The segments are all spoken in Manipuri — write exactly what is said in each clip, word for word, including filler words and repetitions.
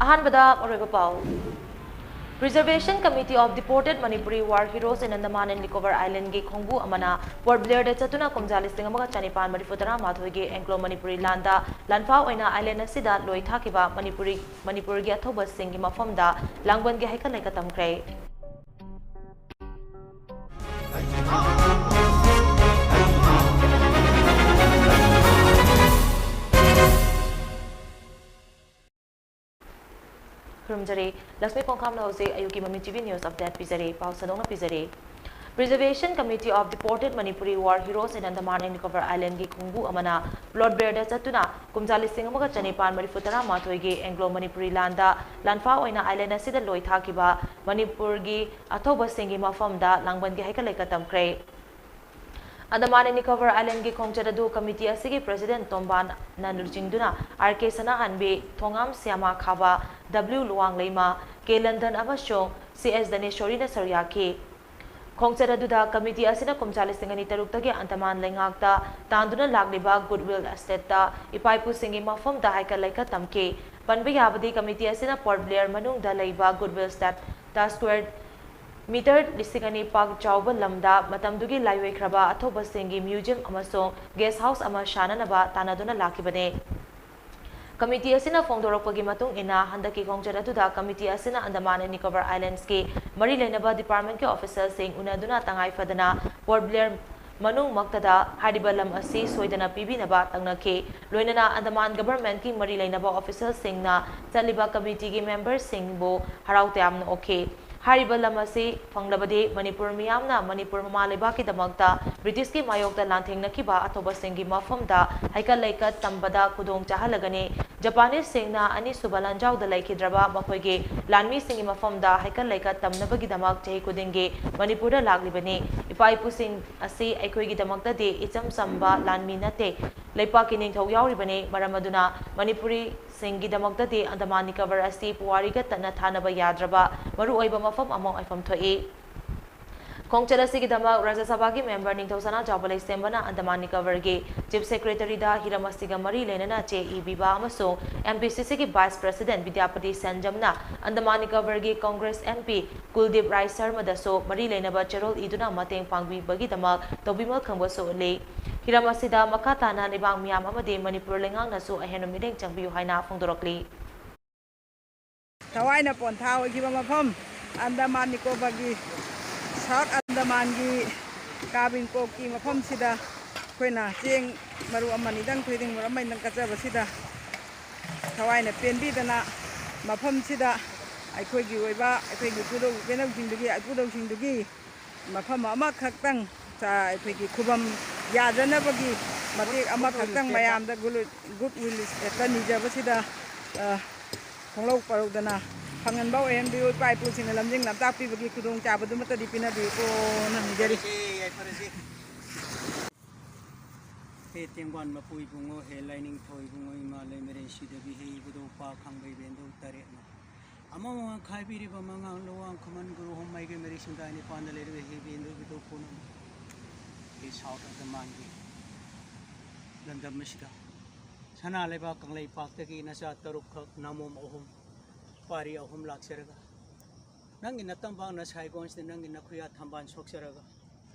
ꯑꯍꯥꯟꯕꯗ ꯑꯔꯣꯏꯕ ꯄꯥꯎ꯫ Preservation Committee of Deported Manipuri War Heroes in Andaman and Nicobar Islandꯒꯤ ꯈꯣꯡꯕꯨ ꯑꯃꯅ ꯄꯣꯔꯠ ꯕ꯭ꯂꯦꯌꯔꯗ ꯆꯠꯇꯨꯅ ꯀꯨꯝꯖꯥ ꯂꯤꯁꯤꯡ ꯑꯃꯒ ꯆꯅꯤꯄꯥꯟ ꯃꯔꯤꯐꯨ ꯇꯔꯥ ꯃꯥꯊꯣꯏꯒꯤ ꯑꯦꯡꯒ꯭ꯂꯣ ꯃꯅꯤꯄꯨꯔꯤ ꯂꯥꯟꯗ ꯂꯥꯟꯐꯥ ꯑꯣꯏꯅ ꯑꯥꯏꯂꯦꯟ ꯑꯁꯤꯗ ꯂꯣꯏ ꯊꯥꯈꯤꯕ ꯃꯅꯤꯄꯨꯔꯤ, ꯃꯅꯤꯄꯨꯔꯒꯤ ꯑꯊꯧꯕꯁꯤꯡꯒꯤ ꯃꯐꯝꯗ ꯂꯥꯡꯕꯟꯒꯤ ꯍꯩꯀꯠ ꯂꯩꯀꯠ ꯇꯝꯈ꯭ꯔꯦ꯫ ꯈꯨꯔꯨꯝꯖꯔꯤ꯫ ꯂꯛꯁꯃꯤ ꯈꯣꯡꯈꯥꯝꯅ ꯍꯧꯖꯤꯛ ꯑꯌꯨꯛꯀꯤ ꯃꯃꯤ ꯇꯤꯚꯤ ꯅ꯭ꯌꯨꯁ ꯑꯞꯗꯦꯠ ꯄꯤꯖꯔꯤ꯫ ꯄꯥꯎ ꯁꯟꯗꯣꯛꯅ ꯄꯤꯖꯔꯤ꯫ Preservation Committee of Deported Manipuri War Heroes in Andaman and Nicobar Islandꯒꯤ ꯈꯣꯡꯕꯨ ꯑꯃꯅ ꯄꯣꯔꯠ ꯕ꯭ꯂꯦꯌꯔꯗ ꯆꯠꯇꯨꯅ ꯀꯨꯝꯖꯥ ꯂꯤꯁꯤꯡ ꯑꯃꯒ ꯆꯅꯤꯄꯥꯟ ꯃꯔꯤꯐꯨ ꯇꯔꯥ ꯃꯥꯊꯣꯏꯒꯤ ꯑꯦꯡꯒ꯭ꯂꯣ ꯃꯅꯤꯄꯨꯔꯤ ꯂꯥꯟꯗ ꯂꯥꯟꯐꯥ ꯑꯣꯏꯅ ꯑꯥꯏꯂꯦꯟ ꯑꯁꯤꯗ ꯂꯣꯏ ꯊꯥꯈꯤꯕ ꯃꯅꯤꯄꯨꯔꯒꯤ ꯑꯊꯧꯕꯁꯤꯡꯒꯤ ꯃꯐꯝꯗ ꯂꯥꯡꯕꯟꯒꯤ ꯍꯩꯀꯠ ꯂꯩꯀꯠ ꯇꯝꯈ꯭ꯔꯦ꯫ ꯑꯟꯗꯃꯥꯟ ꯑꯦꯟ ꯅꯤꯀꯣꯕꯔ ꯑꯥꯏꯂꯦꯟꯒꯤ ꯈꯣꯡꯆꯠ ꯑꯗꯨ ꯀꯃꯤꯇꯤ ꯑꯁꯤꯒꯤ ꯄ꯭ꯔꯦꯁꯤꯗꯦꯟꯠ ꯇꯣꯝꯕꯥꯅ ꯂꯨꯆꯤꯡꯗꯨꯅ ꯑꯥꯔ ꯀꯦ ꯁꯅꯥꯍꯟꯕꯤ, ꯊꯣꯉꯥꯝ ꯁ꯭ꯌꯥꯃꯥ ꯈꯥꯕ, ꯗꯕ꯭ꯂꯤꯎ ꯂꯨꯋꯥꯡꯂꯩꯃ, ꯀꯦ ꯂꯟꯗꯟ ꯑꯃꯁꯨꯡ ꯁꯤ ꯑꯦꯁ ꯗꯅꯦꯁꯣꯔꯤꯅ ꯁꯔꯨꯛ ꯌꯥꯈꯤ꯫ ꯈꯣꯡꯆꯠ ꯑꯗꯨꯗ ꯀꯃꯤꯇꯤ ꯑꯁꯤꯅ ꯀꯨꯝꯖꯥ ꯂꯤꯁꯤꯡ ꯑꯅꯤ ꯇꯔꯨꯛꯇꯒꯤ ꯑꯟꯗꯃꯥꯟ ꯂꯩꯉꯥꯛꯇ ꯇꯥꯟꯗꯨꯅ ꯂꯥꯛꯂꯤꯕ ꯒꯨꯗꯋꯤꯜ ꯑꯦꯁꯇꯦꯠꯇ ꯏꯄꯥ ꯏꯄꯨꯁꯤꯡꯒꯤ ꯃꯐꯝꯗ ꯍꯩꯀꯠ ꯂꯩꯀꯠ ꯇꯝꯈꯤ꯫ ꯄꯟꯕ ꯌꯥꯕꯗꯤ, ꯀꯃꯤꯇꯤ ꯑꯁꯤꯅ ꯄꯣꯔꯠ ꯕ꯭ꯂꯦꯌꯔ ꯃꯅꯨꯡꯗ ꯂꯩꯕ ꯒꯨꯗꯋꯤꯜ ꯑꯦꯁꯇꯦꯠꯇ ꯁ꯭ꯀ꯭ꯋꯦꯔ ꯃꯤꯇꯔ ꯂꯤꯁꯤꯡ ꯑꯅꯤ ꯄꯥꯛ ꯆꯥꯎꯕ ꯂꯝꯗ ꯃꯇꯝꯗꯨꯒꯤ ꯂꯥꯏꯑꯣꯏꯈ꯭ꯔꯕ ꯑꯊꯧꯕꯁꯤꯡꯒꯤ ꯃ꯭ꯌꯨꯖꯤꯌꯝ ꯑꯃꯁꯨꯡ ꯒꯦꯁ ꯍꯥꯎꯁ ꯑꯃ ꯁꯥꯅꯅꯕ ꯇꯥꯟꯅꯗꯨꯅ ꯂꯥꯛꯈꯤꯕꯅꯤ꯫ ꯀꯃꯤꯇꯤ ꯑꯁꯤꯅ ꯐꯣꯡꯗꯣꯔꯛꯄꯒꯤ ꯃꯇꯨꯡ ꯏꯟꯅ, ꯍꯟꯗꯛꯀꯤ ꯈꯣꯡꯆꯠ ꯑꯗꯨꯗ ꯀꯃꯤꯇꯤ ꯑꯁꯤꯅ ꯑꯟꯗꯃꯥꯟ ꯑꯦꯟ ꯅꯤꯀꯣꯕꯔ ꯑꯥꯏꯂꯦꯟꯁꯀꯤ ꯃꯔꯤ ꯂꯩꯅꯕ ꯗꯤꯄꯥꯔꯠꯃꯦꯟꯠꯀꯤ ꯑꯣꯐꯤꯁꯤꯌꯦꯜꯁꯤꯡ ꯎꯅꯗꯨꯅ ꯇꯉꯥꯏ ꯐꯗꯅ ꯄꯣꯔꯠ ꯕ꯭ꯂꯦꯌꯔ ꯃꯅꯨꯡꯃꯛꯇꯗ ꯍꯥꯏꯔꯤꯕ ꯂꯝ ꯑꯁꯤ ꯁꯣꯏꯗꯅ ꯄꯤꯕꯤꯅꯕ ꯇꯛꯅꯈꯤ꯫ ꯂꯣꯏꯅꯅ ꯑꯟꯗꯃꯥꯟ ꯒꯚꯔꯟꯃꯦꯟꯠꯀꯤ ꯃꯔꯤ ꯂꯩꯅꯕ ꯑꯣꯐꯤꯁꯤꯌꯦꯜꯁꯤꯡꯅ ꯆꯠꯂꯤꯕ ꯀꯃꯤꯇꯤꯒꯤ ꯃꯦꯝꯕꯔꯁꯤꯡꯕꯨ ꯍꯔꯥꯎ ꯇꯌꯥꯝꯅ ꯑꯣꯛꯈꯤ꯫ ꯍꯥꯏꯔꯤꯕ ꯂꯝ ꯑꯁꯤ ꯐꯪꯂꯕꯗꯤ ꯃꯅꯤꯄꯨꯔ ꯃꯤꯌꯥꯝꯅ ꯃꯅꯤꯄꯨꯔ ꯃꯃꯥ ꯂꯩꯕꯥꯛꯀꯤꯗꯃꯛꯇ ꯕ꯭ꯔꯤꯇꯤꯁꯀꯤ ꯃꯥꯌꯣꯛꯇ ꯂꯥꯟꯊꯦꯡꯅꯈꯤꯕ ꯑꯊꯧꯕꯁꯤꯡꯒꯤ ꯃꯐꯝꯗ ꯍꯩꯀꯠ ꯂꯩꯀꯠ ꯇꯝꯕꯗ ꯈꯨꯗꯣꯡ ꯆꯥꯍꯜꯂꯒꯅꯤ꯫ ꯖꯄꯥꯅꯤꯁꯁꯤꯡꯅ ꯑꯅꯤꯁꯨꯕ ꯂꯥꯟꯖꯥꯎꯗ ꯂꯩꯈꯤꯗ꯭ꯔꯕ ꯃꯈꯣꯏꯒꯤ ꯂꯥꯟꯃꯤꯁꯤꯡꯒꯤ ꯃꯐꯝꯗ ꯍꯩꯀꯠ ꯂꯩꯀꯠ ꯇꯝꯅꯕꯒꯤꯗꯃꯛ ꯆꯍꯤ ꯈꯨꯗꯤꯡꯒꯤ ꯃꯅꯤꯄꯨꯔꯗ ꯂꯥꯛꯂꯤꯕꯅꯤ꯫ ꯏꯄꯥ ꯏꯄꯨꯁꯤꯡ ꯑꯁꯤ ꯑꯩꯈꯣꯏꯒꯤꯗꯃꯛꯇꯗꯤ ꯏꯆꯝ ꯆꯝꯕ ꯂꯥꯟꯃꯤ ꯅꯠꯇꯦ, ꯂꯩꯄꯥꯛꯀꯤ ꯅꯤꯡꯊꯧ ꯌꯥꯎꯔꯤꯕꯅꯤ꯫ ꯃꯔꯝ ꯑꯗꯨꯅ ꯃꯅꯤꯄꯨꯔꯤꯁꯤꯡꯒꯤꯗꯃꯛꯇꯗꯤ ꯑꯟꯗꯃꯥꯟ ꯅꯤꯀꯣꯕꯔ ꯑꯁꯤ ꯄꯨꯋꯥꯔꯤꯒ ꯇꯠꯅ ꯊꯥꯅꯕ ꯌꯥꯗ꯭ꯔꯕ ꯃꯔꯨꯑꯣꯏꯕ ꯃꯐꯝ ꯑꯃ ꯑꯣꯏꯐꯝ ꯊꯣꯛꯏ꯫ ꯈꯣꯡꯆꯠ ꯑꯁꯤꯒꯤꯗꯃꯛ ꯔꯥꯖ꯭ꯌ ꯁꯚꯥꯒꯤ ꯃꯦꯝꯕꯔ ꯅꯤꯡꯊꯧꯁꯅꯥ ꯖꯥꯎꯕ ꯂꯩꯁꯦꯝꯕꯅ ꯑꯟꯗꯃꯥꯟ ꯅꯤꯀꯣꯕꯔꯒꯤ ꯆꯤꯐ ꯁꯦꯀ꯭ꯔꯦꯇꯔꯤꯗ ꯍꯤꯔꯝ ꯑꯁꯤꯒ ꯃꯔꯤ ꯂꯩꯅꯅ ꯆꯦ ꯏ ꯄꯤꯕ ꯑꯃꯁꯨꯡ ꯑꯦꯝ ꯄꯤ ꯁꯤ ꯁꯤꯒꯤ ꯚꯥꯏꯁ ꯄ꯭ꯔꯦꯁꯤꯗꯦꯟꯠ ꯕꯤꯗ꯭ꯌꯥꯄꯇꯤ ꯁꯦꯟꯖꯝꯅ ꯑꯟꯗꯃꯥꯟ ꯅꯤꯀꯣꯕꯔꯒꯤ Congress M P Kuldeep Rai ꯁꯔꯃꯗꯁꯨ ꯃꯔꯤ ꯂꯩꯅꯕ ꯆꯦꯔꯣꯜ ꯏꯗꯨꯅ ꯃꯇꯦꯡ ꯄꯥꯡꯕꯤꯕꯒꯤꯗꯃꯛ ꯇꯧꯕꯤꯃꯜ ꯈꯪꯕꯁꯨ ꯎꯠꯂꯤ꯫ ꯍꯤꯔꯝ ꯑꯁꯤꯗ ꯃꯈꯥ ꯇꯥꯅ ꯂꯩꯕꯥꯛ ꯃꯤꯌꯥꯝ ꯑꯃꯗꯤ ꯃꯅꯤꯄꯨꯔ ꯂꯩꯉꯥꯛꯅꯁꯨ ꯑꯍꯦꯟꯕ ꯃꯤꯠꯌꯦꯡ ꯆꯪꯕꯤꯌꯨ ꯍꯥꯏꯅ ꯐꯣꯡꯗꯣꯔꯛꯂꯤ꯫ ꯊꯋꯥꯏꯅ ꯄꯣꯟꯊꯥ ꯑꯣꯏꯈꯤꯕ ꯃꯐꯝ ꯑꯟꯗꯃꯥꯟ ꯅꯤꯀꯣꯕꯔꯒꯤ ꯁꯥꯎꯠ ꯑꯟꯗꯃꯥꯟꯒꯤ ꯀꯥꯕꯤꯡꯀꯣꯛꯀꯤ ꯃꯐꯝꯁꯤꯗ ꯑꯩꯈꯣꯏꯅ ꯆꯦꯡ ꯃꯔꯨ ꯑꯃꯅꯤꯗꯪ, ꯊꯣꯏꯗꯤꯡ ꯃꯔꯨ ꯑꯃꯅꯤꯗꯪ ꯀꯠꯆꯕꯁꯤꯗ ꯊꯋꯥꯏꯅ ꯄꯦꯟꯕꯤꯗꯅ ꯃꯐꯝꯁꯤꯗ ꯑꯩꯈꯣꯏꯒꯤ ꯑꯣꯏꯕ, ꯑꯩꯈꯣꯏꯒꯤ ꯏꯄꯨꯗꯧ ꯏꯄꯦꯟꯗꯧꯁꯤꯡꯗꯨꯒꯤ, ꯏꯄꯨꯗꯧꯁꯤꯡꯗꯨꯒꯤ ꯃꯐꯝ ꯑꯃꯈꯛꯇꯪ, ꯑꯩꯈꯣꯏꯒꯤ ꯈꯨꯕꯝ ꯌꯥꯖꯅꯕꯒꯤ ꯃꯇꯦꯛ ꯑꯃꯈꯛꯇꯪ ꯃꯌꯥꯝꯗ ꯒꯨꯗ ꯋꯤꯜ ꯁ꯭ꯇꯦꯞꯇ ꯅꯤꯖꯕꯁꯤꯗ, ꯑ, ꯈꯣꯡꯂꯧ ꯄꯔꯧꯗꯅ ꯐꯪꯍꯟꯕ ꯑꯣꯏꯍꯟꯕꯤꯌꯨ꯫ ꯏꯄꯥ ꯏꯄꯨꯁꯤꯡꯅ ꯂꯝꯖꯤꯡ ꯂꯝꯇꯥꯛꯄꯤꯕꯒꯤ ꯈꯨꯗꯣꯡꯆꯥꯕꯗꯨꯃꯠꯇꯗꯤ ꯄꯤꯅꯕꯤꯌꯨꯀꯣꯅ ꯅꯤꯖꯔꯤ꯫ ꯌꯥꯏꯐꯔꯁꯤ, ꯌꯥꯏꯐꯔꯁꯤ꯫ ꯍꯦ ꯇꯦꯡꯕꯥꯟ ꯃꯄꯨ ꯏꯕꯨꯡꯉꯣ, ꯍꯦ ꯂꯥꯏꯅꯤꯡꯊꯧ ꯏꯕꯨꯡꯉꯣ, ꯏꯃꯥ ꯂꯩꯃꯔꯦꯟ ꯁꯤꯗꯕꯤ, ꯍꯦ ꯏꯕꯨꯙꯧ ꯄꯥ ꯈꯥꯡꯕ ꯏꯕꯦꯟꯗꯧ ꯇꯔꯦꯠꯃ, ꯑꯃ ꯃꯃꯥꯡ ꯈꯥꯏꯕꯤꯔꯤꯕ ꯃꯉꯥꯡ ꯂꯨꯋꯥꯡ ꯈꯨꯃꯟ ꯒꯨꯔꯨ ꯍꯣꯝ ꯃꯥꯏꯀꯩ ꯃꯔꯤ ꯁꯤꯡꯗꯥꯏ ꯅꯤꯄꯥꯟꯗ ꯂꯩꯔꯤꯕ ꯍꯦ ꯏꯕꯦꯟꯗꯧ ꯏꯕꯨꯙꯧ ꯄꯨꯝꯅꯃꯛ, ꯍꯦ ꯁꯥꯎꯠ ꯑꯟꯗꯃꯥꯟꯒꯤ ꯂꯝꯗꯝ ꯑꯁꯤꯗ ꯁꯅꯥ ꯂꯩꯕꯥꯛ ꯀꯪꯂꯩꯄꯥꯛꯇꯒꯤ ꯅꯆꯥ ꯇꯔꯨꯛꯈꯛ, ꯅꯃꯣꯝ ꯑꯍꯨꯝ, ꯄꯥꯔꯤ ꯑꯍꯨꯝ ꯂꯥꯛꯆꯔꯒ, ꯅꯪꯒꯤ ꯅꯇꯝꯄꯥꯛ ꯅꯁꯥꯏꯒꯣꯟꯁꯤꯗ ꯅꯪꯒꯤ ꯅꯈꯨꯌꯥ ꯊꯝꯕꯥꯜ ꯁꯣꯛꯆꯔꯒ,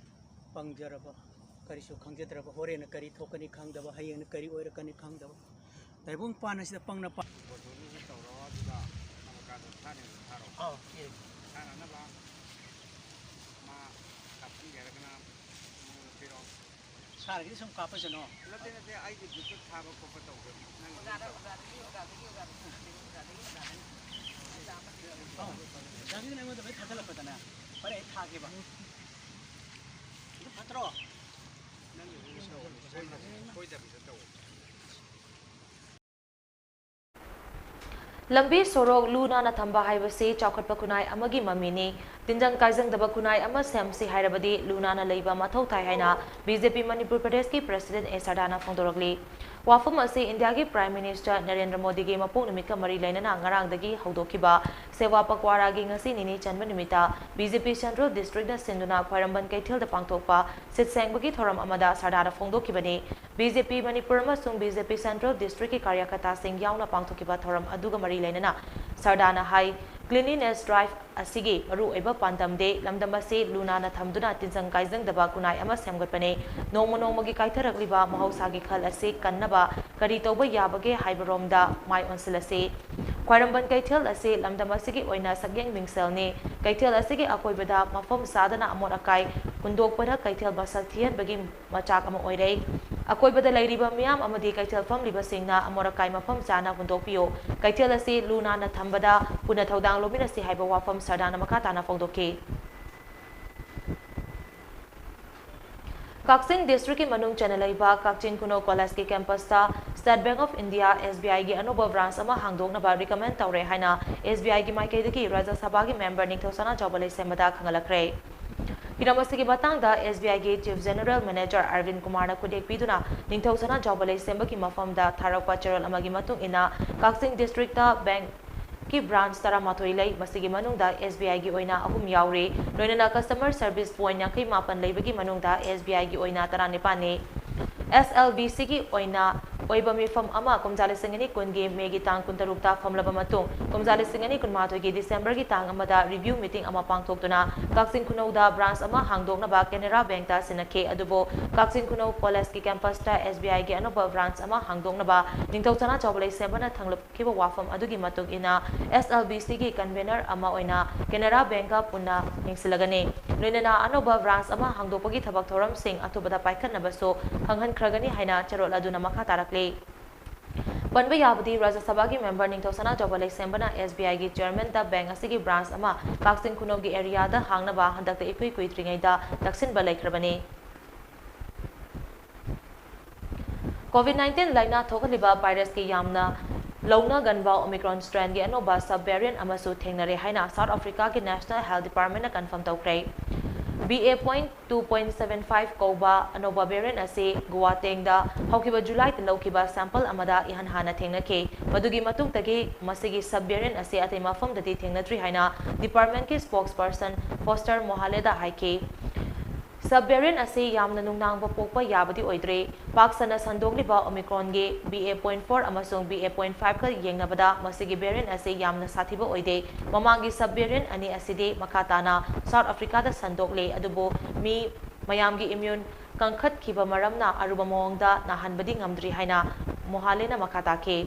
ꯄꯪꯖꯔꯕ, ꯀꯔꯤꯁꯨ ꯈꯪꯖꯗ꯭ꯔꯕ, ꯍꯣꯔꯦꯟꯅ ꯀꯔꯤ ꯊꯣꯛꯀꯅꯤ ꯈꯪꯗꯕ, ꯍꯌꯦꯡꯅ ꯀꯔꯤ ꯑꯣꯏꯔꯛꯀꯅꯤ ꯈꯪꯗꯕ ꯇꯥꯏꯕꯪ ꯄꯥꯟ ꯑꯁꯤꯗ ꯄꯪꯅ ꯄꯥ- ꯐꯣꯇꯣꯗꯨꯁꯨ ꯇꯧꯔꯣ, ꯑꯗꯨꯒ ꯑꯃꯨꯛꯀꯥꯗꯣ ꯊꯥꯅꯤꯡꯕꯗꯣ ꯊꯥꯔꯣ꯫ ꯑꯥꯎ, ꯌꯦꯡꯒꯦ꯫ ꯊꯥꯅꯅꯕ ꯃꯥ ꯀꯥꯞꯍꯟꯒꯦ ꯍꯥꯏꯔꯒꯅ ꯃꯉꯣꯟꯗ ꯄꯤꯔꯛꯑꯣ꯫ ꯁꯥꯔꯒꯤꯗꯤ ꯁꯨꯝ ꯀꯥꯞꯄꯁꯅꯣ꯫ ꯅꯠꯇꯦ, ꯅꯠꯇꯦ, ꯑꯩꯒꯤ ꯒ꯭ꯔꯨꯞꯇ ꯊꯥꯕ ꯈꯣꯠꯄ ꯇꯧꯗꯦ꯫ ꯅꯪꯒꯤ ꯑꯣꯖꯥꯗ, ꯒ꯭ꯔꯨꯞꯇ꯫ ꯑꯣꯖꯥꯗꯒꯤ, ꯑꯣꯖꯥꯗꯒꯤ, ꯑꯣꯖꯥꯗꯒꯤ, ꯑꯣꯖꯥꯗꯒꯤ, ꯑꯣꯖꯥꯗꯒꯤ, ꯑꯣꯖꯥꯗꯒꯤ꯫ ꯑꯣ, ꯑꯣꯖꯥꯒꯤꯗꯨꯅ ꯑꯩꯉꯣꯟꯗ ꯂꯣꯏ ꯊꯥꯖꯤꯜꯂꯛꯄꯗꯅꯦ꯫ ꯐꯔꯦ, ꯑꯩ ꯊꯥꯒꯦꯕ꯫ ꯑꯗꯨ ꯐꯠꯇ꯭ꯔꯣ? ꯅꯪꯒꯤ ꯒ꯭ꯔꯨꯞꯇ ꯇꯧꯕꯅꯤ, ꯁꯣꯏꯗꯕꯤꯗ, ꯁꯣꯏꯗꯕꯤꯗ ꯇꯧꯕꯅꯤ꯫ ꯂꯝꯕꯤ ꯁꯣꯔꯣꯛ ꯂꯨ ꯅꯥꯟꯅ ꯊꯝꯕ ꯍꯥꯏꯕꯁꯤ ꯆꯥꯎꯈꯠꯄ ꯈꯨꯟꯅꯥꯏ ꯑꯃꯒꯤ ꯃꯃꯤꯅꯤ꯫ ꯇꯤꯟꯖꯪ ꯀꯥꯏꯖꯪꯗꯕ ꯈꯨꯟꯅꯥꯏ ꯑꯃ ꯁꯦꯝꯁꯤ ꯍꯥꯏꯔꯕꯗꯤ ꯂꯨ ꯅꯥꯟꯅ ꯂꯩꯕ ꯃꯊꯧ ꯇꯥꯏ ꯍꯥꯏꯅ ꯕꯤ ꯖꯦ ꯄꯤ ꯃꯅꯤꯄꯨꯔ ꯄ꯭ꯔꯗꯦꯁꯀꯤ ꯄ꯭ꯔꯁꯤꯗꯦꯟ ꯑꯦ ꯁꯔꯗꯥꯅ ꯐꯣꯡꯗꯣꯔꯛꯂꯤ꯫ ꯋꯥꯐꯝ ꯑꯁꯤ ꯏꯟꯗꯤꯌꯥꯒꯤ ꯄ꯭ꯔꯥꯏꯝ ꯃꯤꯅꯤꯁꯇꯔ ꯅꯔꯦꯟꯗ꯭ꯔ ꯃꯣꯗꯤꯒꯤ ꯃꯄꯣꯛ ꯅꯨꯃꯤꯠꯀ ꯃꯔꯤ ꯂꯩꯅꯅ ꯉꯔꯥꯡꯗꯒꯤ ꯍꯧꯗꯣꯛꯈꯤꯕ ꯁꯦꯋꯥ ꯄꯛꯋꯥꯔꯥꯒꯤ ꯉꯁꯤ ꯅꯤꯅꯤ ꯆꯟꯕ ꯅꯨꯃꯤꯠꯇ ꯕꯤ ꯖꯦ ꯄꯤ ꯁꯦꯟꯇ꯭ꯔꯦꯜ ꯗꯤꯁꯇ꯭ꯔꯤꯛꯅ ꯁꯤꯟꯗꯨꯅ ꯈ꯭ꯋꯥꯏꯔꯝꯕꯟ ꯀꯩꯊꯦꯜꯗ ꯄꯥꯡꯊꯣꯛꯄ ꯁꯤꯠ ꯁꯦꯡꯕꯒꯤ ꯊꯧꯔꯝ ꯑꯃꯗ ꯁꯔꯗꯥꯅ ꯐꯣꯡꯗꯣꯛꯈꯤꯕꯅꯤ꯫ ꯕꯤ ꯖꯦ ꯄꯤ ꯃꯅꯤꯄꯨꯔ ꯑꯃꯁꯨꯡ ꯕꯤ ꯖꯦ ꯄꯤ ꯁꯦꯟꯇ꯭ꯔꯦꯜ ꯗꯤꯁꯇ꯭ꯔꯤꯛꯀꯤ ꯀꯥꯔꯌꯀꯔꯇꯥꯁꯤꯡ ꯌꯥꯎꯅ ꯄꯥꯡꯊꯣꯛꯈꯤꯕ ꯊꯧꯔꯝ ꯑꯗꯨꯒ ꯃꯔꯤ ꯂꯩꯅꯅ ꯁꯔꯗꯥꯅ ꯍꯥꯏ, cleanliness drive ꯑꯁꯤꯒꯤ ꯃꯔꯨꯑꯣꯏꯕ ꯄꯥꯟꯗꯝꯗꯤ ꯂꯝꯗꯝ ꯑꯁꯤ ꯂꯨ ꯅꯥꯟꯅ ꯊꯝꯗꯨꯅ ꯇꯤꯟꯖꯪ ꯀꯥꯏꯖꯪꯗꯕ ꯈꯨꯟꯅꯥꯏ ꯑꯃ ꯁꯦꯝꯒꯠꯄꯅꯤ꯫ ꯅꯣꯡꯃ ꯅꯣꯡꯃꯒꯤ ꯀꯥꯏꯊꯔꯛꯂꯤꯕ ꯃꯍꯧꯁꯥꯒꯤ ꯈꯜ ꯑꯁꯤ ꯀꯟꯅꯕ ꯀꯔꯤ ꯇꯧꯕ ꯌꯥꯕꯒꯦ ꯍꯥꯏꯕꯔꯣꯝꯗ ꯃꯥꯏ ꯑꯣꯟꯁꯤꯜꯂꯁꯤ꯫ ꯈ꯭ꯋꯥꯏꯔꯝꯕꯟ ꯀꯩꯊꯦꯜ ꯑꯁꯤ ꯂꯝꯗꯝ ꯑꯁꯤꯒꯤ ꯑꯣꯏꯅ ꯁꯛꯌꯦꯡ ꯃꯤꯡꯁꯦꯜꯅꯤ꯫ ꯀꯩꯊꯦꯜ ꯑꯁꯤꯒꯤ ꯑꯀꯣꯏꯕꯗ ꯃꯐꯝ ꯆꯥꯗꯅ ꯑꯃꯣꯠ ꯑꯀꯥꯏ ꯍꯨꯟꯗꯣꯛꯄꯅ ꯀꯩꯊꯦꯜ ꯃꯁꯛ ꯊꯤꯍꯟꯕꯒꯤ ꯃꯆꯥꯛ ꯑꯃ ꯑꯣꯏꯔꯦ꯫ ꯑꯀꯣꯏꯕꯗ ꯂꯩꯔꯤꯕ ꯃꯤꯌꯥꯝ ꯑꯃꯗꯤ ꯀꯩꯊꯦꯜ ꯐꯝꯂꯤꯕꯁꯤꯡꯅ ꯑꯃꯣꯠ ꯑꯀꯥꯏ ꯃꯐꯝ ꯆꯥꯅ ꯍꯨꯟꯗꯣꯛꯄꯤꯌꯨ꯫ ꯀꯩꯊꯦꯜ ꯑꯁꯤ ꯂꯨ ꯅꯥꯟꯅ ꯊꯝꯕꯗ ꯄꯨꯟꯅ ꯊꯧꯗꯥꯡ ꯂꯧꯃꯤꯟꯅꯁꯤ ꯍꯥꯏꯕ ꯋꯥꯐꯝ ꯁꯔꯗꯥꯅ ꯃꯈꯥ ꯇꯥꯅ ꯐꯣꯡꯗꯣꯛꯈꯤ꯫ ꯀꯛꯆꯤꯡ ꯗꯤꯁꯇ꯭ꯔꯤꯛꯀꯤ ꯃꯅꯨꯡ ꯆꯟꯅ ꯂꯩꯕ ꯀꯛꯆꯤꯡ ꯈꯨꯅꯧ ꯀꯣꯂꯦꯖꯀꯤ ꯀꯦꯝꯄꯁꯇ State Bank of India, S B I ꯒꯤ ꯑꯅꯧꯕ branch ꯑꯃ ꯍꯥꯡꯗꯣꯛꯅꯕ recommend ꯇꯧꯔꯦ ꯍꯥꯏꯅ S B I ꯒꯤ ꯃꯥꯏꯀꯩꯗꯒꯤ ꯔꯥꯖ꯭ꯌ ꯁꯚꯥꯒꯤ member ꯅꯤꯡꯊꯧ ꯁꯅꯥꯖꯥꯎꯕ ꯂꯩꯁꯦꯝꯕꯗ ꯈꯪꯍꯜꯂꯛꯈ꯭ꯔꯦ꯫ ꯍꯤꯔꯝ ꯑꯁꯤꯒꯤ ꯃꯇꯥꯡꯗ S B I ꯒꯤ Chief General Manager ꯑꯔꯕꯤꯟ ꯀꯨꯃꯥꯔꯅ ꯈꯨꯗꯦꯛ ꯄꯤꯗꯨꯅ ꯅꯤꯡꯊꯧ ꯁꯅꯥꯖꯥꯎꯕ ꯂꯩꯁꯦꯝꯕꯒꯤ ꯃꯐꯝꯗ ꯊꯥꯔꯛꯄ ꯆꯦꯔꯣꯜ ꯑꯃꯒꯤ ꯃꯇꯨꯡ ꯏꯟꯅ, ꯀꯛꯆꯤꯡ ꯗꯤꯁꯇ꯭ꯔꯤꯛꯇ bank ꯀꯤ branch ꯇꯔꯥꯃꯥꯊꯣꯏ ꯂꯩ꯫ ꯃꯁꯤꯒꯤ ꯃꯅꯨꯡꯗ S B I ꯒꯤ ꯑꯣꯏꯅ ꯑꯍꯨꯝ ꯌꯥꯎꯔꯤ꯫ ꯂꯣꯏꯅꯅ customer service point ꯌꯥꯡꯈꯩ ꯃꯥꯄꯟ ꯂꯩꯕꯒꯤ ꯃꯅꯨꯡꯗ S B I ꯒꯤ ꯑꯣꯏꯅ ꯇꯔꯥꯅꯤꯄꯥꯟꯅꯤ꯫ S L B C ꯒꯤ ꯑꯣꯏꯅ ꯑꯣꯏꯕ ꯃꯤꯐꯝ ꯑꯃ ꯀꯨꯝꯖꯥ ꯂꯤꯁꯤꯡ ꯑꯅꯤ ꯀꯨꯟꯒꯤ May ꯒꯤ ꯇꯥꯡ ꯀꯨꯟꯇꯔꯨꯛꯇ ꯐꯝꯂꯕ ꯃꯇꯨꯡ, ꯀꯨꯝꯖꯥ ꯂꯤꯁꯤꯡ ꯑꯅꯤ ꯀꯨꯟꯃꯥꯊꯣꯏꯒꯤ December ꯒꯤ ꯇꯥꯡ ꯑꯃꯗ review meeting ꯑꯃ ꯄꯥꯡꯊꯣꯛꯇꯨꯅ ꯀꯛꯆꯤꯡ ꯈꯨꯅꯧꯗ branch ꯑꯃ ꯍꯥꯡꯗꯣꯛꯅꯕ Canara Bank ꯇ ꯁꯤꯟꯅꯈꯤ꯫ ꯑꯗꯨꯕꯨ ꯀꯛꯆꯤꯡ ꯈꯨꯅꯧ ꯀꯣꯂꯦꯖꯀꯤ campus ꯇ S B I ꯒꯤ ꯑꯅꯧꯕ branch ꯑꯃ ꯍꯥꯡꯗꯣꯛꯅꯕ ꯅꯤꯡꯊꯧ ꯁꯅꯥꯖꯥꯎꯕ ꯂꯩꯁꯦꯝꯕꯅ ꯊꯝꯂꯛꯈꯤꯕ ꯋꯥꯐꯝ ꯑꯗꯨꯒꯤ ꯃꯇꯨꯡ ꯏꯟꯅ, S L B C ꯒꯤ convener ꯑꯃ ꯑꯣꯏꯅ Canara Bank ꯀ ꯄꯨꯟꯅ ꯌꯦꯡꯁꯤꯜꯂꯒꯅꯤ꯫ ꯂꯣꯏꯅꯅ ꯑꯅꯧꯕ branch ꯑꯃ ꯍꯥꯡꯗꯣꯛꯄꯒꯤ ꯊꯕꯛ ꯊꯧꯔꯝꯁꯤꯡ ꯑꯊꯨꯕꯗ ꯄꯥꯏꯈꯠꯅꯕꯁꯨ ꯈꯪꯍꯟꯈ꯭ꯔꯒꯅꯤ ꯍꯥꯏꯅ ꯆꯦꯔꯣꯜ ꯑꯗꯨꯅ ꯃꯈꯥ ꯇꯥꯔꯛꯂꯤ꯫ ꯄꯟꯕ ꯌꯥꯕꯗꯤ, ꯔꯥꯖ꯭ꯌ ꯁꯚꯥꯒꯤ member ꯅꯤꯡꯊꯧ ꯁꯅꯥꯖꯥꯎꯕ ꯂꯩꯁꯦꯝꯕꯅ S B I ꯒꯤ chairman ꯇ bank ꯑꯁꯤꯒꯤ branch ꯑꯃ ꯀꯛꯆꯤꯡ ꯈꯨꯅꯧꯒꯤ area ꯗ ꯍꯥꯡꯅꯕ ꯍꯟꯗꯛꯇ ꯏꯀꯨꯏ ꯀꯨꯏꯗ꯭ꯔꯤꯉꯩꯗ ꯇꯛꯁꯤꯟꯕ ꯂꯩꯈ꯭ꯔꯕꯅꯤ꯫ COVID nineteen ꯂꯥꯏꯅꯥ ꯊꯣꯛꯍꯜꯂꯤꯕ virus ꯀꯤ ꯌꯥꯝꯅ ꯂꯧꯅꯒꯟꯕ Omicron strainꯒꯤ ꯑꯅꯧꯕ sub variant ꯑꯃꯁꯨ ꯊꯦꯡꯅꯔꯦ ꯍꯥꯏꯅ South Africaꯒꯤ National Health Departmentꯅ confirm ꯇꯧꯈ꯭ꯔꯦ꯫ B A point two point seven five ꯀꯧꯕ ꯑꯅꯧꯕ variant ꯑꯁꯤ ꯒꯨꯋꯥꯇꯦꯡꯗ ꯍꯧꯈꯤꯕ Julyꯗ ꯂꯧꯈꯤꯕ sample ꯑꯃꯗ ꯏꯍꯥꯟ ꯍꯥꯟꯅ ꯊꯦꯡꯅꯈꯤ꯫ ꯃꯗꯨꯒꯤ ꯃꯇꯨꯡꯗꯒꯤ ꯃꯁꯤꯒꯤ sub variant ꯑꯁꯤ ꯑꯇꯩ ꯃꯐꯝꯗꯗꯤ ꯊꯦꯡꯅꯗ꯭ꯔꯤ ꯍꯥꯏꯅ departmentꯀꯤ spokesperson Foster Mohaleda ꯍꯥꯏꯈꯤ꯫ Sub variant ꯑꯁꯤ ꯌꯥꯝꯅ ꯅꯨꯡꯅꯥꯡꯕ ꯄꯣꯛꯄ ꯌꯥꯕꯗꯤ ꯑꯣꯏꯗ꯭ꯔꯤ꯫ ꯄꯥꯛ ꯁꯟꯅ ꯁꯟꯗꯣꯛꯂꯤꯕ Omicronꯒꯤ B A point four ꯑꯃꯁꯨꯡ B A point fiveꯀ ꯌꯦꯡꯅꯕꯗ ꯃꯁꯤꯒꯤ variant ꯑꯁꯤ ꯌꯥꯝꯅ ꯁꯥꯊꯤꯕ ꯑꯣꯏꯗꯦ꯫ ꯃꯃꯥꯡꯒꯤ sub variant ꯑꯅꯤ ꯑꯁꯤꯗꯤ ꯃꯈꯥ ꯇꯥꯅ South Africaꯗ ꯁꯟꯗꯣꯛꯂꯦ, ꯑꯗꯨꯕꯨ ꯃꯤ ꯃꯌꯥꯝꯒꯤ immune ꯀꯟꯈꯠꯈꯤꯕ ꯃꯔꯝꯅ ꯑꯔꯨꯕ ꯃꯑꯣꯡꯗ ꯅꯥꯍꯟꯕꯗꯤ ꯉꯝꯗ꯭ꯔꯤ ꯍꯥꯏꯅ ꯃꯣꯍꯥꯂꯦꯅ ꯃꯈꯥ ꯇꯥꯈꯤ꯫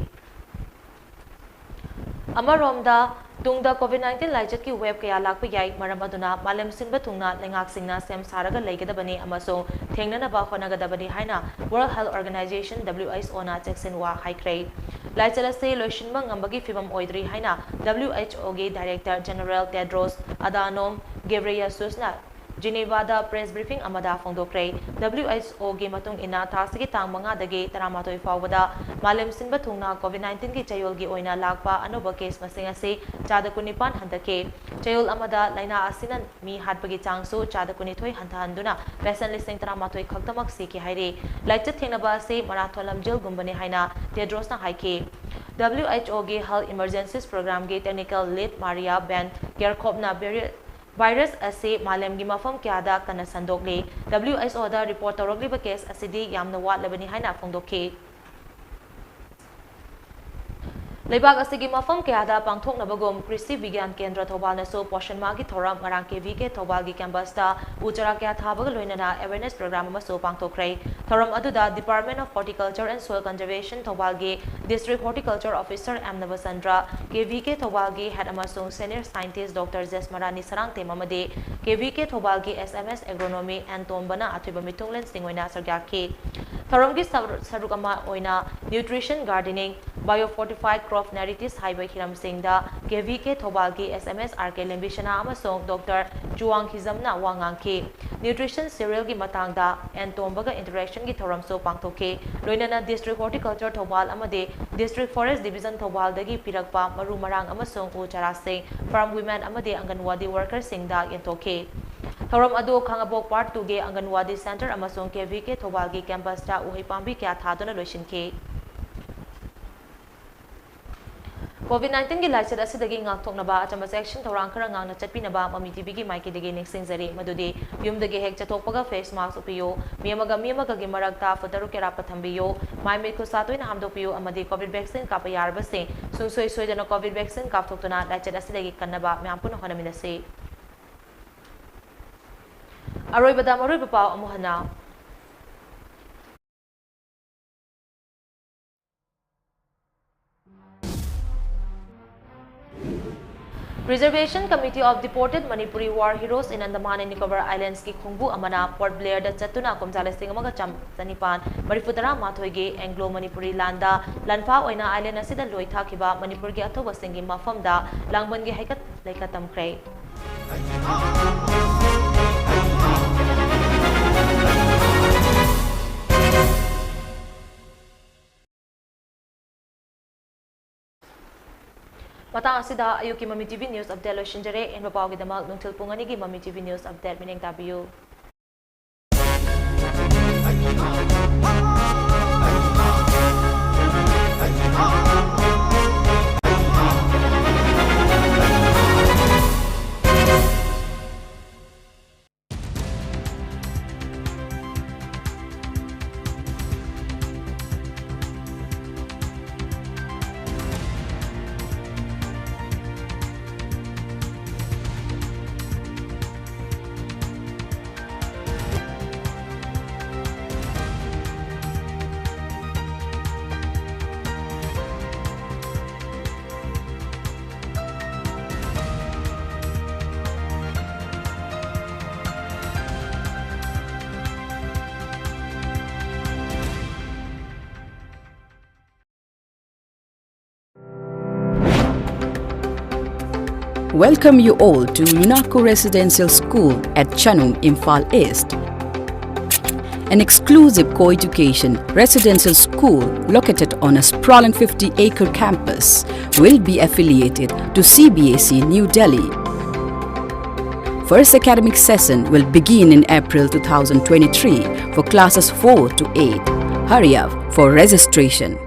ꯑꯃꯔꯣꯝꯗ, ꯇꯨꯡꯗ COVID nineteen ꯂꯥꯏꯆꯠꯀꯤ wave ꯀꯌꯥ ꯂꯥꯛꯄ ꯌꯥꯏ, ꯃꯔꯝ ꯑꯗꯨꯅ ꯃꯥꯂꯦꯝ ꯁꯤꯟꯕ ꯊꯨꯡꯅ ꯂꯩꯉꯥꯛꯁꯤꯡꯅ ꯁꯦꯝ ꯁꯥꯔꯒ ꯂꯩꯒꯗꯕꯅꯤ ꯑꯃꯁꯨꯡ ꯊꯦꯡꯅꯅꯕ ꯍꯣꯠꯅꯒꯗꯕꯅꯤ ꯍꯥꯏꯅ World Health Organizationꯅ ꯆꯦꯛꯁꯤꯟ ꯋꯥ ꯍꯥꯏꯈ꯭ꯔꯦ꯫ ꯂꯥꯏꯆꯠ ꯑꯁꯤ ꯂꯣꯏꯁꯤꯟꯕ ꯉꯝꯕꯒꯤ ꯐꯤꯚꯝ ꯑꯣꯏꯗ꯭ꯔꯤ ꯍꯥꯏꯅ WHOꯒꯤ Director General Tedros Adhanom Ghebreyesusꯅ Genevaꯗ press briefing ꯑꯃꯗ ꯐꯣꯡꯗꯣꯛꯈ꯭ꯔꯦ꯫ WHOꯒꯤ ꯃꯇꯨꯡ ꯏꯟꯅ, ꯊꯥ ꯑꯁꯤꯒꯤ ꯇꯥꯡ ꯃꯉꯥꯗꯒꯤ ꯇꯔꯥꯃꯥꯊꯣꯏ ꯐꯥꯎꯕꯗ ꯃꯥꯂꯦꯝ ꯁꯤꯟꯕ ꯊꯨꯡꯅ COVID nineteenꯒꯤ ꯆꯌꯣꯜꯒꯤ ꯑꯣꯏꯅ ꯂꯥꯛꯄ ꯑꯅꯧꯕ case ꯃꯁꯤꯡ ꯑꯁꯤ ꯆꯥꯗ ꯀꯨꯟꯅꯤꯄꯥꯟ ꯍꯟꯊꯈꯤ꯫ ꯆꯌꯣꯜ ꯑꯃꯗ ꯂꯥꯏꯅꯥ ꯑꯁꯤꯅ ꯃꯤ ꯍꯥꯠꯄꯒꯤ ꯆꯥꯡꯁꯨ ꯆꯥꯗ ꯀꯨꯟꯅꯤꯊꯣꯏ ꯍꯟꯊꯍꯟꯗꯨꯅ patient ꯂꯤꯁꯤꯡ ꯇꯔꯥꯃꯥꯊꯣꯏ ꯈꯛꯇꯃꯛ ꯁꯤꯈꯤ ꯍꯥꯏꯔꯤ꯫ ꯂꯥꯏꯆꯠ ꯊꯦꯡꯅꯕ ꯑꯁꯤ marathon ꯂꯝꯖꯦꯜꯒꯨꯝꯕꯅꯤ ꯍꯥꯏꯅ Tedrosꯅ ꯍꯥꯏꯈꯤ꯫ WHOꯒꯤ Health Emergencies Programmeꯒꯤ Technical Lead Maria van Kerkhovenna virus ꯑꯁꯤ ꯃꯥꯂꯦꯝꯒꯤ ꯃꯐꯝ ꯀꯌꯥꯗ ꯀꯟꯅ ꯁꯟꯗꯣꯛꯂꯤ꯫ WHOꯗ report ꯇꯧꯔꯛꯂꯤꯕ case ꯑꯁꯤꯗꯤ ꯌꯥꯝꯅ ꯋꯥꯠꯂꯕꯅꯤ ꯍꯥꯏꯅ ꯐꯣꯡꯗꯣꯛꯈꯤ꯫ ꯂꯩꯕꯥꯛ ꯑꯁꯤꯒꯤ ꯃꯐꯝ ꯀꯌꯥꯗ ꯄꯥꯡꯊꯣꯛꯅꯕꯒꯨꯝ ꯀ꯭ꯔꯤꯁꯤ ꯕꯤꯒ꯭ꯌꯥꯟ ꯀꯦꯟꯗ꯭ꯔ ꯊꯧꯕꯥꯜꯅꯁꯨ ꯄꯣꯁꯟ ꯃꯥꯍꯒꯤ ꯊꯧꯔꯝ ꯉꯔꯥꯡ KVK ꯊꯧꯕꯥꯜꯒꯤ campusꯇ ꯎ ꯆꯥꯔꯥ ꯀꯌꯥ ꯊꯥꯕꯒ ꯂꯣꯏꯅꯅ awareness program ꯑꯃꯁꯨ ꯄꯥꯡꯊꯣꯛꯈ꯭ꯔꯦ꯫ ꯊꯧꯔꯝ ꯑꯗꯨꯗ Department of Horticulture and Soil Conservation ꯊꯧꯕꯥꯜꯒꯤ District Horticulture Officer M Nabachandra, KVK ꯊꯧꯕꯥꯜꯒꯤ head ꯑꯃꯁꯨꯡ senior scientist Doctor ꯖꯦꯁꯃꯔꯥꯅꯤ ꯁꯔꯥꯡꯊꯦꯝ ꯑꯃꯗꯤ KVK ꯊꯧꯕꯥꯜꯒꯤ SMS Agronomy N ꯇꯣꯝꯕꯅ ꯑꯊꯣꯏꯕ ꯃꯤꯊꯨꯡꯂꯦꯟꯁꯤꯡ ꯑꯣꯏꯅ ꯁꯔꯨꯛ ꯌꯥꯈꯤ꯫ ꯊꯧꯔꯝꯒꯤ ꯁꯔꯨꯛ ꯑꯃ ꯑꯣꯏꯅ Nutrition Gardening, Biofortified Crop Varieties ꯍꯥꯏꯕ ꯍꯤꯔꯝꯁꯤꯡꯗ ꯀꯦ ꯚꯤ ꯀꯦ ꯊꯧꯕꯥꯜꯒꯤ ꯑꯦꯁ ꯑꯦꯝ ꯑꯦꯁ ꯑꯥꯔ ꯀꯦ ꯂꯦꯝꯕꯤꯁꯅꯥ ꯑꯃꯁꯨꯡ ꯗꯣꯛꯇꯔ ꯆꯨꯋꯥꯡ ꯍꯤꯖꯝꯅ ꯋꯥ ꯉꯥꯡꯈꯤ꯫ Nutrition cerealꯒꯤ ꯃꯇꯥꯡꯗ ꯑꯦꯟ ꯇꯣꯝꯕꯒ interactionꯒꯤ ꯊꯧꯔꯝꯁꯨ ꯄꯥꯡꯊꯣꯛꯈꯤ꯫ ꯂꯣꯏꯅꯅ District Horticulture ꯊꯧꯕꯥꯜ ꯑꯃꯗꯤ District Forest Division ꯊꯧꯕꯥꯜꯗꯒꯤ ꯄꯤꯔꯛꯄ ꯃꯔꯨ ꯃꯔꯥꯡ ꯑꯃꯁꯨꯡ ꯎ ꯆꯥꯔꯥꯁꯤꯡ farm women ꯑꯃꯗꯤ ꯑꯪꯒꯟꯋꯥꯗꯤ workerꯁꯤꯡꯗ ꯌꯦꯟꯊꯣꯛꯈꯤ꯫ ꯊꯧꯔꯝ ꯑꯗꯨ ꯈꯥꯉꯕꯣꯛ Part twoꯒꯤ ꯑꯪꯒꯟꯋꯥꯗꯤ center ꯑꯃꯁꯨꯡ ꯀꯦ ꯚꯤ ꯀꯦ ꯊꯧꯕꯥꯜꯒꯤ campusꯇ ꯎꯍꯩ ꯄꯥꯝꯕꯤ ꯀꯌꯥ ꯊꯥꯗꯨꯅ ꯂꯣꯏꯁꯤꯟꯈꯤ꯫ COVID nineteenꯒꯤ ꯂꯥꯏꯆꯠ ꯑꯁꯤꯗꯒꯤ ꯉꯥꯛꯊꯣꯛꯅꯕ ꯑꯆꯝꯕ ꯆꯦꯛꯁꯤꯟ ꯊꯧꯔꯥꯡ ꯈꯔ ꯉꯥꯛꯅ ꯆꯠꯄꯤꯅꯕ ꯃꯃꯤ ꯇꯤꯚꯤꯒꯤ ꯃꯥꯏꯀꯩꯗꯒꯤ ꯅꯤꯡꯁꯤꯡꯖꯔꯤ, ꯃꯗꯨꯗꯤ ꯌꯨꯝꯗꯒꯤ ꯍꯦꯛ ꯆꯠꯊꯣꯛꯄꯒ face mask ꯎꯞꯄꯤꯌꯨ, ꯃꯤ ꯑꯃꯒ ꯃꯤ ꯑꯃꯒꯒꯤ ꯃꯔꯛꯇ foot ꯇꯔꯨꯛ ꯑꯔꯥꯞꯄ ꯊꯝꯕꯤꯌꯨ, ꯃꯥꯏ ꯃꯤꯠ ꯈꯨꯠ ꯁꯥ ꯇꯣꯏꯅ ꯍꯥꯝꯗꯣꯛꯄꯤꯌꯨ ꯑꯃꯗꯤ COVID vaccine ꯀꯥꯞꯄ ꯌꯥꯔꯕꯁꯤꯡ ꯁꯨꯡꯁꯣꯏ ꯁꯣꯏꯗꯅ COVID vaccine ꯀꯥꯞꯊꯣꯛꯇꯨꯅ ꯂꯥꯏꯆꯠ ꯑꯁꯤꯗꯒꯤ ꯀꯟꯅꯕ ꯃꯌꯥꯝ ꯄꯨꯟꯅ ꯍꯣꯠꯅꯃꯤꯟꯅꯁꯤ꯫ ꯑꯔꯣꯏꯕꯗ ꯃꯔꯨꯑꯣꯏꯕ ꯄꯥꯎ ꯑꯃꯨꯛ ꯍꯟꯅ꯫ Reservation Committee of Deported Manipuri War Heroes in Andaman and Nicobar Islandsꯀꯤ ꯈꯣꯡꯕꯨ ꯑꯃꯅ Port Blairꯗ ꯆꯠꯇꯨꯅ ꯀꯨꯝꯖꯥ ꯂꯤꯁꯤꯡ ꯑꯃꯒ ꯆꯥꯝ-, ꯆꯅꯤꯄꯥꯟ ꯃꯔꯤꯐꯨ ꯇꯔꯥ ꯃꯥꯊꯣꯏꯒꯤ Anglo Manipuri ꯂꯥꯟꯗ ꯂꯥꯟꯐꯥ ꯑꯣꯏꯅ island ꯑꯁꯤꯗ ꯂꯣꯏ ꯊꯥꯈꯤꯕ ꯃꯅꯤꯄꯨꯔꯒꯤ ꯑꯊꯧꯕꯁꯤꯡꯒꯤ ꯃꯐꯝꯗ ꯂꯥꯡꯕꯟꯒꯤ ꯍꯩꯀꯠ ꯂꯩꯀꯠ ꯇꯝꯈ꯭ꯔꯦ꯫ ꯃꯇꯥꯡ ꯑꯁꯤꯗ ꯑꯌꯨꯛꯀꯤ ꯃꯃꯤ ꯇꯤꯚꯤ news update ꯂꯣꯏꯁꯤꯟꯖꯔꯦ꯫ ꯑꯍꯦꯟꯕ ꯄꯥꯎꯒꯤꯗꯃꯛ ꯅꯨꯡꯊꯤꯜ ꯄꯨꯡ ꯑꯅꯤꯒꯤ ꯃꯃꯤ ꯇꯤꯚꯤ news update ꯃꯤꯠꯌꯦꯡ ꯇꯥꯕꯤꯌꯨ꯫ Welcome you all to Minako Residential School at Chanum, Imphal East. An exclusive co-education residential school located on a sprawling fifty-acre campus will be affiliated to C B S E New Delhi. First academic session will begin in April two thousand twenty-three for classes four to eight. Hurry up for registration.